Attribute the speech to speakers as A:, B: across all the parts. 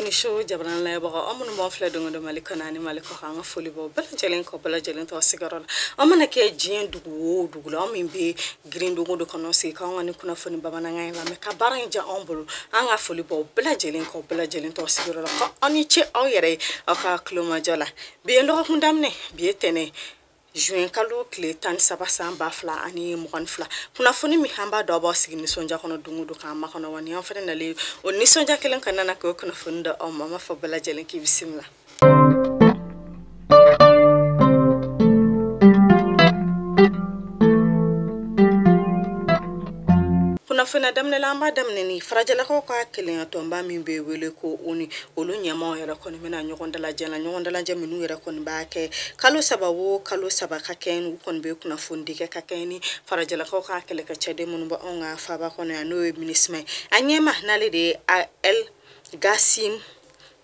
A: Kunnafoni show jabaran layɛbagaw aw minnu b'an filɛ don o don Mali kɔnɔ ani Mali kɔkan, an ka foli b'aw bɛɛ lajɛlen kɔ, bɛɛ lajɛlen tɔgɔ sigiyɔrɔ la. An mana kɛ diɲɛ dugu o dugu la, anw min bɛ girin don o don kɔnɔ sigi k'anw ka ni kunnafoni bamanankan in lamɛn ka baara in diya anw bolo, an ka foli b'aw bɛɛ lajɛlen kɔ, bɛɛ lajɛlen tɔgɔ sigiyɔrɔ la. Ko aw ni ce aw yɛrɛ ye aw ka tulomajɔ la. Bi ye dɔgɔkun daminɛ, bi ye tɛnɛn juin kalo tile 13 san 2022. Kunnafoni min an b'a dɔn aw b'aw sigi nisɔndiya kɔnɔ don o don k'an makɔnɔ, wa ni an fana nalen o nisɔndiya kelen kɔnɔna na k'o kunnafoni di aw ma. An b'a fɔ bɛɛ lajɛlen k'i bisimila. Kunnafoniya daminɛ la, an b'a daminɛ ni farajɛlakaw ka kelenya tɔnba min bɛ wele ko ONU, olu ɲɛmaaw yɛrɛ kɔni bɛna ɲɔgɔn dalajɛ la, ɲɔgɔn dalajɛ minnu yɛrɛ kɔni b'a kɛ kalo saba o kalo saba ka kɛ, u kɔni bɛ kunnafoni di kɛ ka kɛ ni farajɛlakaw ka kɛlɛkɛcɛden minnu bɛ anw ka faaba kɔnɔ yan, n'o ye MINUSMA ye. A ɲɛma n'ale de ye El Gassim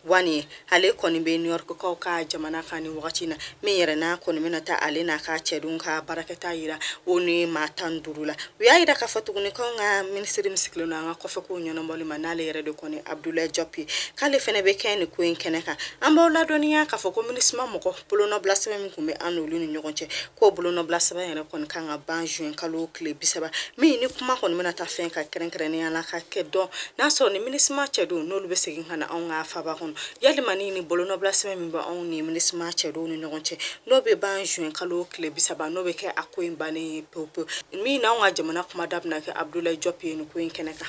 A: Wani, ale kɔni bɛ New York kaw ka jamana kan ni wagati na, min yɛrɛ n'a kɔni bɛna taa ale n'a ka cɛdenw ka baarakɛta yira o ni maa 15 la. U y'a yira k'a fɔ tuguni k'anw ka minisiri min sigilen don an ka kɔfɛ kow ɲɛnabɔli ma, n'ale yɛrɛ de kɔni Abdoulaye Diop ye, k'ale fɛnɛ bɛ kɛ nin ko in kɛnɛ kan. An b'aw ladɔnniya k'a fɔ ko MINUSMA mɔgɔ bolonɔbila sɛbɛn min tun bɛ an n'olu ni ɲɔgɔn cɛ, k'o bolonɔbila sɛbɛn yɛrɛ kɔni kan ka ban juin kalo tile 30, min ni kuma kɔni bɛna taa fɛn ka kɛrɛnkɛrɛnnenya la ka kɛ dɔn n'a sɔrɔ ni MINUSMA cɛdenw n'olu bɛ segin ka na anw ka faaba kɔnɔ, yalima ni ni bolonɔbila sɛbɛn min bɛ anw ni MINUSMA cɛdenw ni ɲɔgɔn cɛ, n'o bɛ ban juin kalo tile 30, n'o bɛ kɛ a ko in bannen ye pewu pewu, min n'anw ka jamana kumada bɛna kɛ Abdoulaye Diop ye nin ko in kɛnɛ kan.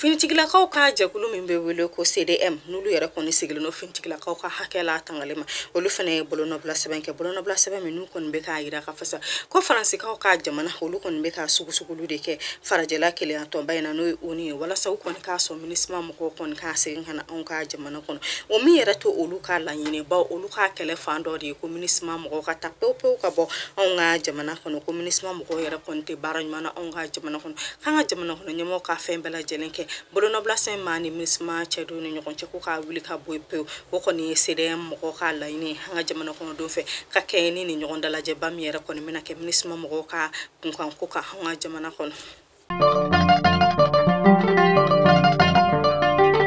A: Finitigilakaw ka jɛkulu min bɛ wele ko CDM, n'olu yɛrɛ kɔni sigilen don finitigilakaw ka hakɛ la tangali ma, olu fana ye bolonɔbila sɛbɛn kɛ, bolonɔbila sɛbɛn min n'u kɔni bɛ k'a yira k'a fɔ sa ko Faransikaw ka jamana olu kɔni bɛ ka sugusugulu de kɛ farajɛla kelenya tɔnba in na, n'o ye ONU ye, walasa u kɔni k'a sɔn MINUSMA mɔgɔw kɔni k'a segin ka na anw ka jamana kɔnɔ. O min yɛrɛ to olu ka laɲini, bawo olu ka kɛlɛ fan dɔ de ye ko MINUSMA mɔgɔw ka taa pewu pewu ka bɔ anw ka jamana kɔnɔ, ko MINUSMA mɔgɔw yɛrɛ kɔni tɛ baara ɲuman na anw ka jamana kɔnɔ, k'an ka jamana kɔnɔ ɲɛmɔgɔw ka fɛn bɛɛ lajɛlen kɛ. Bolonɔbila sɛbɛn maa ni MINUSMA cɛdenw ni ɲɔgɔn cɛ ko k'a wuli ka bɔ yen pewu, o kɔni ye CDM mɔgɔw ka laɲini ye an ka jamana kɔnɔdenw fɛ ka kɛ ni nin ɲɔgɔn dalajɛba min yɛrɛ kɔni bɛna kɛ MINUSMA mɔgɔw ka kunkanko kan an ka jamana kɔnɔ.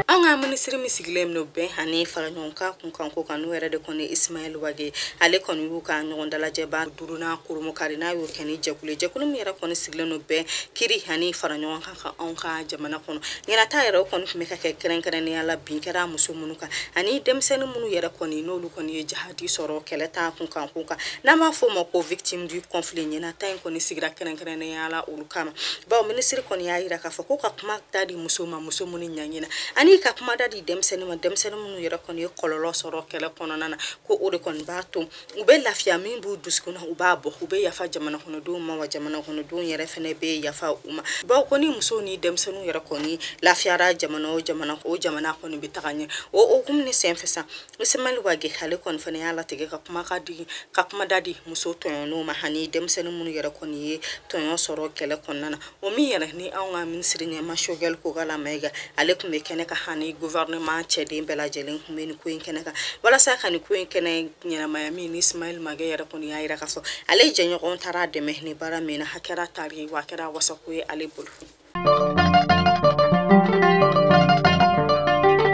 A: An ka minisiri min sigilen don bɛn ani fara ɲɔgɔn kan kunkanko kan, n'o yɛrɛ de kɔni Ismaël Wagué, ale kɔni y'u ka ɲɔgɔn dalajɛba duurunan kurumukari, n'a y'o kɛ ni jɛkulu ye, jɛkulu min yɛrɛ kɔni sigilen don bɛn kiri ani fara ɲɔgɔn kan ka anw ka jamana kɔnɔ. Ɲinata yɛrɛ o kɔni tun bɛ ka kɛ kɛrɛnkɛrɛnnenya la bin kɛra muso minnu kan ani denmisɛnnin minnu yɛrɛ kɔni n'olu kɔni ye jahadi sɔrɔ kɛlɛ ta kunkanko kan, n'an b'a fɔ o ma ko victime du conflit. Ɲinata in kɔni sigira kɛrɛnkɛrɛnnenya la olu kama, bawo minisiri kɔni y'a yira k'a fɔ ko ka kuma da di muso ma, muso minnu ɲangina, ani ka kuma da di denmisɛnnin ma, denmisɛnnin minnu yɛrɛ kɔni ye kɔlɔlɔ sɔrɔ kɛlɛ kɔnɔna na, ko o de kɔni b'a to u bɛ lafiya, min b'u dusukun na u b'a bɔ, u bɛ yafa jamana kɔnɔdenw ma, wa jamana kɔnɔdenw yɛrɛ fɛnɛ bɛ yafa u ma, bawo ko ni musow ni denmisɛnninw yɛrɛ kɔni lafiyara jamana o jamana, o jamana kɔni bɛ taga ɲɛ. O hukumu ni senfɛ sa, Ismaël Wagué ale kɔni fɛnɛ y'a latigɛ ka kuma ka di, ka kuma da di muso tɔɲɔnenw ma ani denmisɛnnin minnu yɛrɛ kɔni ye tɔɲɔ sɔrɔ kɛlɛ kɔnɔna na, o min yɛrɛ ni anw ka minisiri ɲɛmaa Choguel Kokalla Maïga ale tun bɛ kɛnɛ kan ani gouvernement cɛden bɛɛ lajɛlen tun bɛ nin ko in kɛnɛ kan walasa ka nin ko in kɛnɛ ɲɛnamaya, min ni Ismaël Wagué yɛrɛ kɔni y'a yira k'a fɔ ale jɛɲɔgɔn taara dɛmɛ nin baara min na, a kɛra tari wa a kɛra wasako ye ale bolo.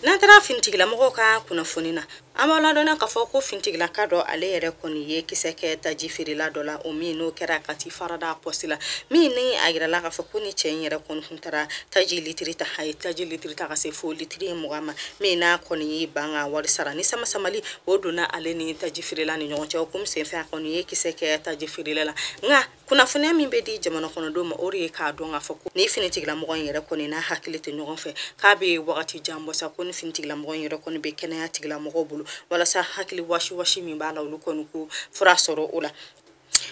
A: N'an taara finitigilamɔgɔw ka kunnafoni na, an b'aw ladɔnniya k'a fɔ ko finitigilaka dɔ ale yɛrɛ kɔni ye kisɛ kɛ taji feerela dɔ la, o min n'o kɛra Kati farada pɔsi la, min ni a yirala k'a fɔ ko ni cɛ in yɛrɛ kɔni tun taara taji litiri ta, a ye taji litiri ta ka se fo litiri 20 ma, min n'a kɔni y'i ban ka wari sara, ni sama samali o donna ale ni taji feerela ni ɲɔgɔn cɛ. O kun senfɛ a kɔni ye kisɛ kɛ taji feerela la. Nka kunnafoniya min bɛ di jamana kɔnɔdenw ma, o de ye k'a dɔn k'a fɔ ko ni finitigilamɔgɔ in yɛrɛ kɔni n'a hakili tɛ ɲɔgɔn fɛ, k'a bɛ wagati jan bɔ sa, ko ni finitigilamɔgɔ in yɛrɛ kɔni bɛ kɛnɛya tigilamɔgɔw bolo walasa hakili wasi-wasi min b'a la olu kɔni ko fura sɔrɔ o la.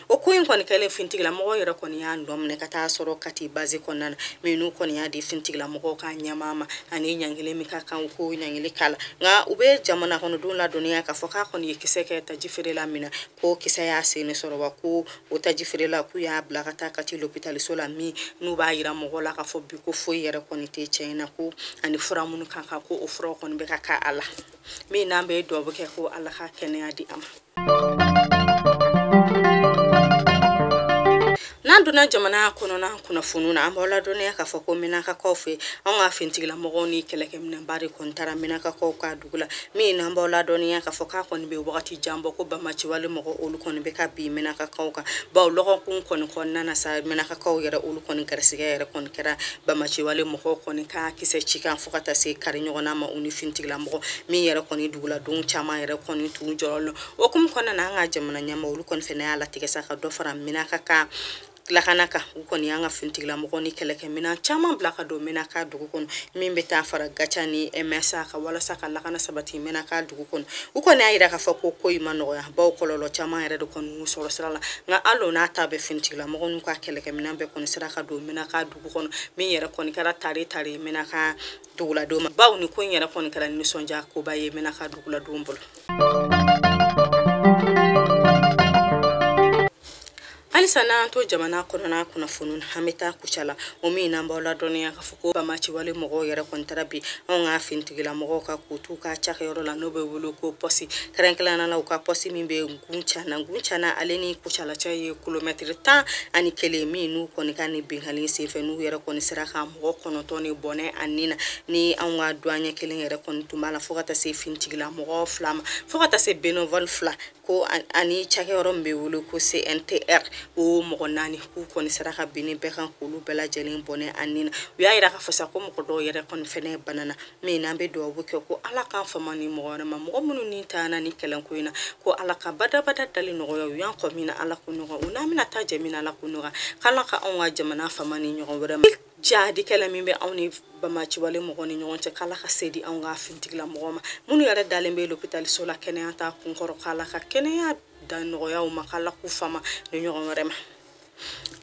A: O ko in kɔni kɛlen, finitigilamɔgɔw yɛrɛ kɔni y'a nɔ minɛ ka taa sɔrɔ Kati base kɔnɔna na, min n'u kɔni y'a di finitigilamɔgɔw ka ɲɛmaa ma ani ɲangili min ka kan ko ɲangili k'a la. Nka u bɛ jamana kɔnɔdenw ladɔnniya k'a fɔ k'a kɔni ye kisɛ kɛ taji feerela min na, ko kisɛ y'a sen de sɔrɔ, wa ko o taji feerela k'u y'a bila ka taa Kati lopitaliso la, min n'u b'a yira mɔgɔw la k'a fɔ bi ko foyi yɛrɛ kɔni tɛ cɛ in na, ko ani fura minnu ka kan ko o furaw kɔni bɛ ka k'a la, min n'an bɛ dugawu kɛ ko Ala ka kɛnɛya di a ma. N'an donna jamana kɔnɔna kunnafoniw na, an b'aw ladɔnniya k'a fɔ ko Menakakaw fɛ, anw ka finitigilamɔgɔw ni kɛlɛkɛminɛnba de kɔni taara Menakakaw ka dugu la, min n'an b'aw ladɔnniya k'a fɔ k'a kɔni bɛ wagati jan bɔ ko bamaciwale mɔgɔ olu kɔni bɛ ka bin Menakakaw kan, bawo lɔgɔkun kɔni kɔnɔna na sa, Menakakaw yɛrɛ olu kɔni garisigɛ yɛrɛ kɔni kɛra bamaciwale mɔgɔw kɔni ka kisɛ cikan fo ka taa se kari ɲɔgɔnna ma u ni finitigilamɔgɔ min yɛrɛ kɔni duguladenw caman yɛrɛ kɔni tun jɔrɔlen. O hukumu kɔnɔna na, an ka jamana ɲɛmaa olu kɔni fɛnɛ y'a latigɛ sa ka dɔ fara Menaka ka lakana kan. U kɔni y'an ka finitigilamɔgɔ ni kɛlɛkɛminɛn caman bila ka don Menaka dugu kɔnɔ, min bɛ taa fara Gaca ni MSA kan walasa ka lakana sabati Menaka dugu kɔnɔ. U kɔni y'a yira k'a fɔ ko ko in ma nɔgɔya, bawo kɔlɔlɔ caman yɛrɛ de kɔni y'u sɔrɔ sira la, nka hali o n'a ta bɛɛ finitigilamɔgɔ n'u ka kɛlɛkɛminɛn bɛɛ kɔni sera ka don Menaka dugu kɔnɔ, min yɛrɛ kɔni kɛra tare tare Menaka duguladenw ma, bawo ni ko in yɛrɛ kɔni kɛra nisɔndiya koba ye Menaka duguladenw bolo. Halisa n'an to jamana kɔnɔna kunnafoniw na, an bɛ taa Kucala, o min n'an b'aw ladɔnniya k'a fɔ ko bamaciwale mɔgɔw yɛrɛ kɔni taara bi anw ka finitigilamɔgɔw ka k'u t'u ka cakɛyɔrɔ la, n'o bɛ wele ko pɔsi, kɛrɛnkɛrɛnnenya la u ka pɔsi min bɛ Guncana. Guncana ale ni Kucala cɛ ye kilomɛtiri 11, min n'u kɔni ka nin binkanni senfɛ n'u yɛrɛ kɔni sera ka mɔgɔ 9 ni bɔnɛ a nin na, ni anw ka douanier kelen yɛrɛ kɔni tun b'a la, fo ka taa se finitigilamɔgɔ 2 ma, fo ka taa se bénévole 2 ko ani cakɛyɔrɔ min bɛ wele ko CNTR, o mɔgɔ 4 k'u kɔni sera ka bin bɛɛ kan k'olu bɛɛ lajɛlen bɔnɛ a nin na. U y'a yira k'a fɔ sa ko mɔgɔ dɔw yɛrɛ kɔni fɛnɛ banana, min n'an bɛ dugawu kɛ ko Ala k'an fama ni mɔgɔ wɛrɛ ma, mɔgɔ minnu ni taana ni kɛlɛko in na, ko Ala ka badabada dali nɔgɔya u y'an kɔ min na, Ala k'o nɔgɔya u n'an bɛna taa jɛ min na, Ala k'o nɔgɔya, k'Ala ka anw ka jamana fama ni ɲɔgɔn wɛrɛ ma. Jihadikɛla min bɛ anw ni bamaciwale mɔgɔ ni ɲɔgɔn cɛ, k'Ala ka se di anw ka finitigilamɔgɔw ma, minnu yɛrɛ dalen bɛ lopitaliso la kɛnɛya ta kunkɔrɔ, k'Ala ka kɛnɛya da nɔgɔya u ma, k'Ala k'u fama ni ɲɔgɔn wɛrɛ ma.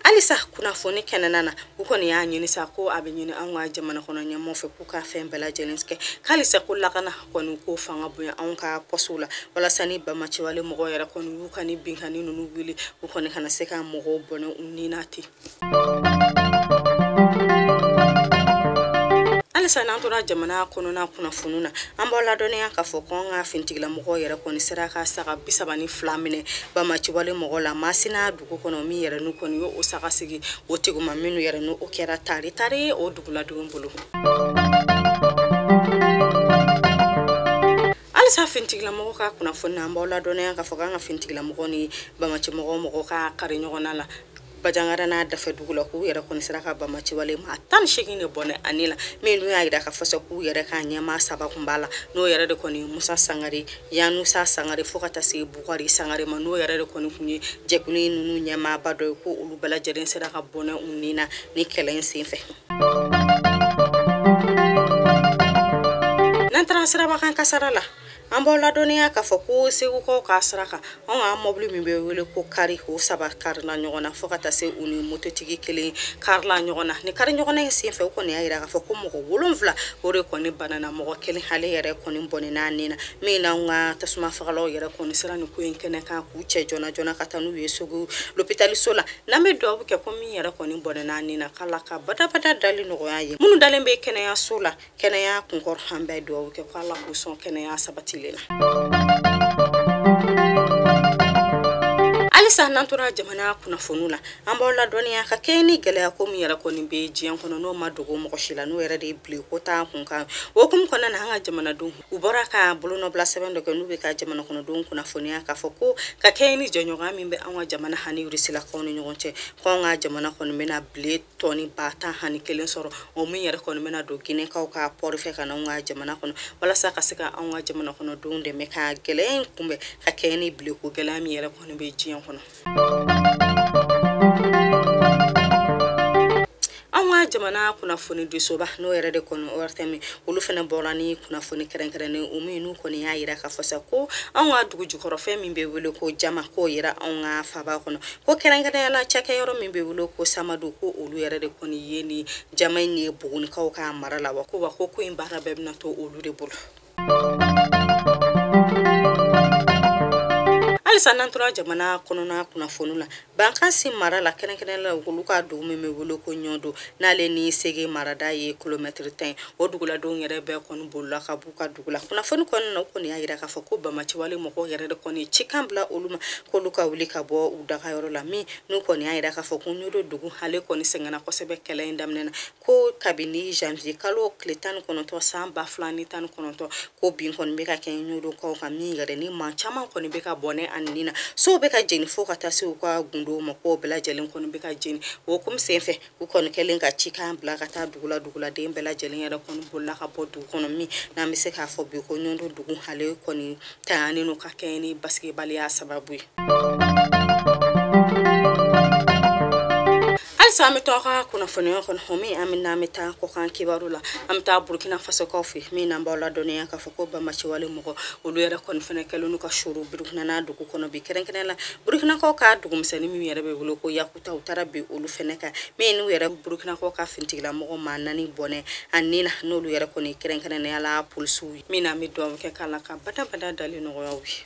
A: Halisa kunnafoni kɛnɛna na, u kɔni y'a ɲini sa ko a bɛ ɲini anw ka jamana kɔnɔ ɲɛmɔgɔw fɛ k'u ka fɛn bɛɛ lajɛlen kɛ, k'halisa ko lakana kɔni k'o fanga bonya anw ka pɔsiw la, walasa ni bamaciwale mɔgɔw yɛrɛ kɔni y'u ka ni binkanni ninnu wuli, u kɔni kana se ka mɔgɔw bɔnɛ u ni na ten. Halisa n'an tora jamana kɔnɔna kunnafoniw na, an b'aw ladɔnniya k'a fɔ ko an ka finitigilamɔgɔw yɛrɛ kɔni sera ka saga 32 minɛ bamaciwale mɔgɔ la Masina dugu kɔnɔ, min yɛrɛ n'u kɔni y'o saga sigi o tigima, minnu yɛrɛ n'o kɛra tare tare o duguladenw bolo. Halisa finitigilamɔgɔw ka kunnafoni na, an b'aw ladɔnniya k'a fɔ k'an ka finitigilamɔgɔw ni bamacimɔgɔw mɔgɔw ka kari ɲɔgɔn na la Bajangara n'a dafɛ dugu la, k'u yɛrɛ kɔni sera ka bamaciwale maa 18 de bɔnɛ ani la, min dun y'a yira k'a fɔ sa k'u yɛrɛ ka ɲɛmaa 3 kun b'a la, n'o yɛrɛ de kɔni Musa Sangare, Yanusa Sangare, fo ka taa se Bukari Sangare ma, n'o yɛrɛ de kɔni kun ye jɛkulu ninnu ɲɛmaaba dɔ ye, ko olu bɛɛ lajɛlen sera ka bɔnɛ u ni na ni kɛlɛ in senfɛ. N'an taara sirabakan kasara la, an b'aw ladɔnniya k'a fɔ ko Segukaw ka sira kan, anw ka mɔbili min bɛ wele ko kari, o 3 karila ɲɔgɔn na, fo ka taa se u ni mototigi kelen karila ɲɔgɔn na. Ni kari ɲɔgɔnna in senfɛ, u kɔni y'a yira k'a fɔ ko mɔgɔ 7 o de kɔni banana, mɔgɔ kelen ale yɛrɛ kɔni bɔnɛna nin na, min n'anw ka tasuma fagalaw yɛrɛ kɔni sera nin ko in kɛnɛ kan k'u cɛ joona joona ka taa n'u ye Segu lopitaliso la. N'an bɛ dugawu kɛ ko min yɛrɛ kɔni bɔnɛna nin na, k'Ala ka badabada dali nɔgɔya ye, minnu dalen bɛ kɛnɛyaso la kɛnɛya kunkɔrɔ, an bɛ dugawu kɛ ko Ala k'u sɔn kɛnɛya sabatilen na. Halisa n'an tora jamana kunnafoniw la, an b'aw ladɔnniya ka kɛɲɛ ni gɛlɛya ko min yɛrɛ kɔni bɛ diɲɛ kɔnɔ, n'o ma dogo mɔgɔ si la, n'o yɛrɛ de ye bilen ko t'an kun kan. O hukumu kɔnɔna na, an ka jamanadenw u bɔra ka bolonɔbila sɛbɛn dɔ kɛ, n'u bɛ ka jamana kɔnɔdenw kunnafoniya k'a fɔ ko ka kɛɲɛ ni jɛɲɔgɔnya min bɛ anw ka jamana ani Rusilakaw ni ɲɔgɔn cɛ, ko anw ka jamana kɔni bɛna bilen tɔni 10,1 sɔrɔ, o min yɛrɛ kɔni bɛna don Ginɛkaw ka pɔri fɛ ka na anw ka jamana kɔnɔ, walasa ka se ka anw ka jamana kɔnɔdenw dɛmɛ ka gɛlɛya in kunbɛn, ka kɛɲɛ ni bilenko gɛlɛya min yɛrɛ kɔni bɛ diɲɛ kɔnɔ. Anw ka jamana kunnafoni disoba n'o yɛrɛ de kɔni ORTM, olu fana bɔra ni kunnafoni kɛrɛnkɛrɛnnen o min n'u kɔni y'a yira k'a fɔ sa ko anw ka dugu jukɔrɔfɛn min bɛ wele ko jama, k'o yira anw ka faba kɔnɔ, ko kɛrɛnkɛrɛnnenya la cakɛyɔrɔ min bɛ wele ko Samadu, ko olu yɛrɛ de kɔni ye ni jama in ye Bugunikaw ka mara la, wa ko in baara bɛɛ bɛna to olu de bolo. Halisa n'an tora jamana kɔnɔna kunnafoni la, Bankasi mara la, kɛrɛnkɛrɛnnenya la olu ka dugu min bɛ wele ko Ɲɔndo, n'ale ni Sege marada ye kilomɛtiri 10, o duguladenw yɛrɛ bɛɛ kɔni bolila ka b'u ka dugu la. Kunnafoni kɔnɔna na, u kɔni y'a jira k'a fɔ ko bamaciwale mɔgɔw yɛrɛ de kɔni cikan bila olu ma k'olu ka wuli ka bɔ u dagayɔrɔ la, min n'u kɔni y'a jira k'a fɔ ko Ɲɔndo dugu ale kɔni sɛgɛnna kosɛbɛ kɛlɛ in daminɛ na, ko kabini janvier kalo tile 19 san 2019, ko bin kɔni bɛ ka kɛ Ɲɔndokaw kan, min yɛrɛ ni maa caman kɔni bɛ ka bɔnɛ a nin na, sow bɛ ka jeni fo ka taa se u ka gundow ma, k'o bɛɛ lajɛlen kɔni bɛ ka jeni. O hukumu senfɛ, u kɔni kɛlen ka cikan bila ka taa dugu la, duguladen bɛɛ lajɛlen yɛrɛ kɔni bolila ka bɔ dugu kɔnɔ, min n'an bɛ se k'a fɔ bi ko Ɲɔndo dugu ale kɔni tanyalen don ka kɛɲɛ ni basigibaliya sababu ye. Halisa an bɛ to aw ka kunnafoniya kɔnɔ, min an bɛ n'an bɛ taa kɔkan kibaru la, an bɛ taa Burukina Fasokaw fɛ, min n'an b'aw ladɔnniya k'a fɔ ko bamaciwale mɔgɔ olu yɛrɛ kɔni fɛnɛ kɛlen don ka soro Burukina n'a dugu kɔnɔ bi, kɛrɛnkɛrɛn la Burukinakaw ka dugumisɛnnin min yɛrɛ bɛ wele ko Yakuta, u taara bi olu fɛnɛ kan, min n'u yɛrɛ Burukinakaw ka finitigila maa 4 bɔnɛ a ni na, n'olu yɛrɛ kɔni kɛrɛnkɛrɛnnenya la polisiw ye, min n'an bɛ dugawu kɛ k'a la ka badabada dalen nɔgɔya u ye.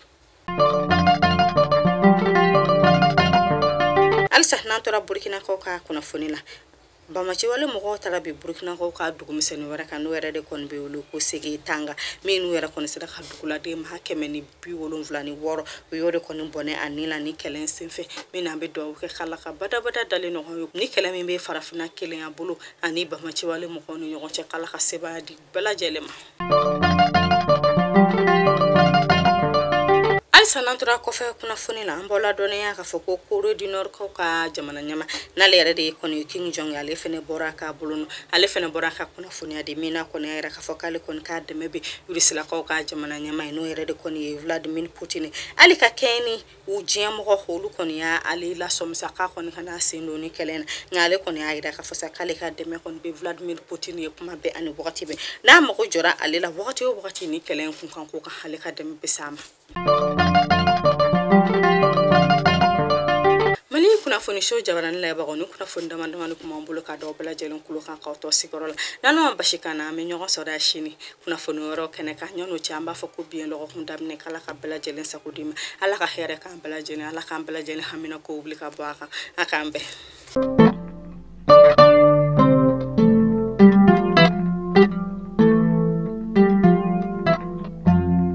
A: Halisa n'an tora Burukinakaw ka kunnafoni la, bamaciwale mɔgɔw taara bi Burukinakaw ka dugumisɛnnin wɛrɛ kan, n'o yɛrɛ de kɔni bɛ wele ko Sege Tanga, min n'u yɛrɛ kɔni sera ka duguladen maa 176, u y'o de kɔni bɔnɛ a ni la ni kɛlɛ in senfɛ, min n'an bɛ dugawu kɛ k'Ala ka badabada dalen nɔgɔya ye. Ni kɛlɛ min bɛ farafinna kelenya bolo ani bamaciwale mɔgɔw ni ɲɔgɔn cɛ, k'Ala ka sebaaya di bɛɛ lajɛlen ma. Halisa n'an tora kɔfɛ kunnafoni la, an b'aw ladɔnniya k'a fɔ ko Corée du Nord kaw ka jamana ɲɛma, n'ale yɛrɛ de ye kɔni Kim Jong, ale fɛnɛ bɔra ka bolo nɔ, ale fɛnɛ bɔra ka kunnafoniya di, min na kɔni y'a yira k'a fɔ k'ale kɔni k'a dɛmɛ bɛ Rusilakaw ka jamana ɲɛma ye, n'o yɛrɛ de kɔni ye Vladimir Poutine. Hali ka kɛɲɛ ni u diɲɛmɔgɔ olu kɔni y'ale lasɔmisa k'a kɔni ka n'a sen don ni kɛlɛ in na, nka ale kɔni y'a yira k'a fɔ sa k'ale ka dɛmɛ kɔni bɛ Vladimir Poutine ye kuma bɛɛ ani wagati bɛɛ, n'a mago jɔra ale la wagati o wagati ni kɛlɛ in kun kan ko kan, ale ka dɛmɛ bɛ s'a ma. Mali kunnafoni so jabarani layɛbagaw, ni kunnafoni dama damani kun b'an bolo ka d'aw bɛɛ lajɛlen kulo kan k'aw to sigiyɔrɔ la. N'an ma basi kan na, an bɛ ɲɔgɔn sɔrɔ yan sini kunnafoni wɛrɛw kɛnɛ kan. Ɲɔn'o cɛ, an b'a fɔ ko bi ye lɔgɔkun daminɛ, k'Ala ka bɛɛ lajɛlen sago d'i ma, Ala ka hɛrɛ k'an bɛɛ lajɛlen, Ala k'an bɛɛ lajɛlen hamina ko wuli ka bɔ a kan, a k'an bɛn.